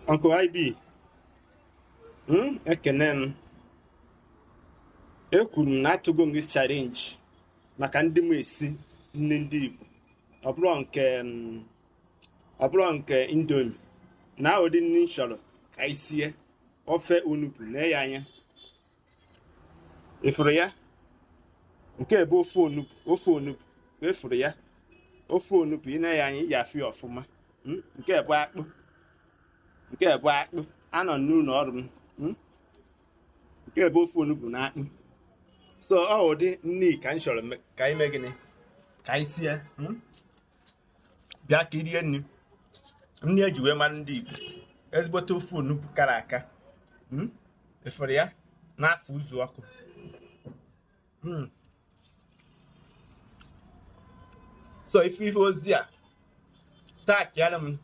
Uncle IB, ekene m. Ekwuru m na atụgo m gị challenge maka ndị m esi nri ndị Igbo. Ọ bụrụ nke ọ bụrụ nke Indomie na ụdị nri m chọrọ ka anyị sie ofe onugbu nee ya anya. Ịfụrụ ya? Nke bụ ofe onugbu, ofe onugbu. Ịfụrụ ya? Ofe onugbu ị na ya anya ị ga-afụ ya ọfụma. Nke bụ akpụ. Nke bụ akpụ. Anọ n'ụlọ ọrụ m. Nke bụ ofe onugbu na akpụ. So ọ ụdị nri ka m chọrọ ka anyị mee gịnị? Ka anyị sie. Bịa ka i rie nri. Nri eji wee mara ndị Igbo. Ezigbote ofe onugbu kara aka. Ịfụrụ ya? N'afọ ụzọ ọkụ. So ife ife ozi a taakịara m